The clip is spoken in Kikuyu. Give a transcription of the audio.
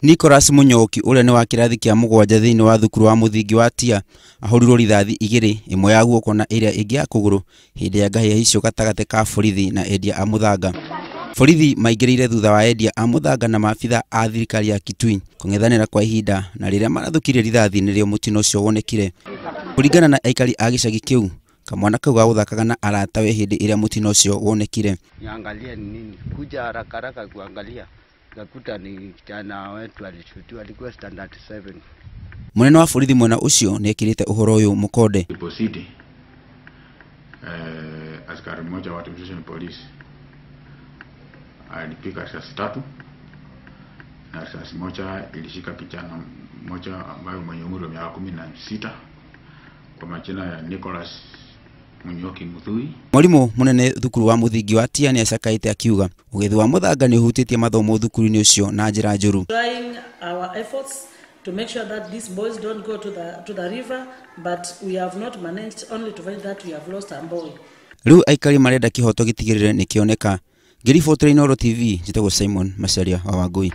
Nicholas Munyoki ũrĩa nĩ wa kĩrathi kĩa 7 thĩinĩ wa thukuru wa mũthingi wa Tia ahũrirwo rithathi 2, ĩmwe ya guoko na ĩrĩa ĩngĩ ya kũgũrũ hĩndĩ ya ngahĩha icio gatagatĩ ka borithi na endia a mũthanga. Borithi maingĩrĩire thutha wa endia a mũthanga na maabitha a thirikari ya Kitui kũng'ethanĩra kwa ihinda, na rĩrĩa marathũkirie rithathi nĩrĩo mũtino ũcio wonekire. Kũringana na aikari a gĩcagi kĩu, kamwana kau gagũthakaga na aratawe hĩndĩ ĩrĩa mũtino ũcio wonekire. Niangalie ni nini, kuja haraka haraka kuangalia nikakuta ni kijana wetu alishutiwa, alikuwa standard 7. Mũnene wa borithi mwena ũcio nĩekĩrĩte ũhoro ũyũ mũkonde. City, askari mmoja wa Division Police alipiga risasi 3 na risasi moja ilishika kijana mmoja ambaye mwenye umri wa miaka 16 kwa majina ya Nicholas Munyoki Muthui. Mwalimu munene thukuru wa mũthingi wa Tia nĩacakaĩte akiuga ũgethi wa mũthanga nĩũhutĩtie mathomo thukuru-inĩ ũcio na njĩra njũru. Trying our efforts to make sure that these boys don't go to the river, but we have not managed, only to find that we have lost a boy. Rĩu aikari marenda kĩhoto gĩtigĩrĩre nĩkĩoneka. Ngĩribotera Inooro TV, njĩtagwo Simon Macharia wa Wangui.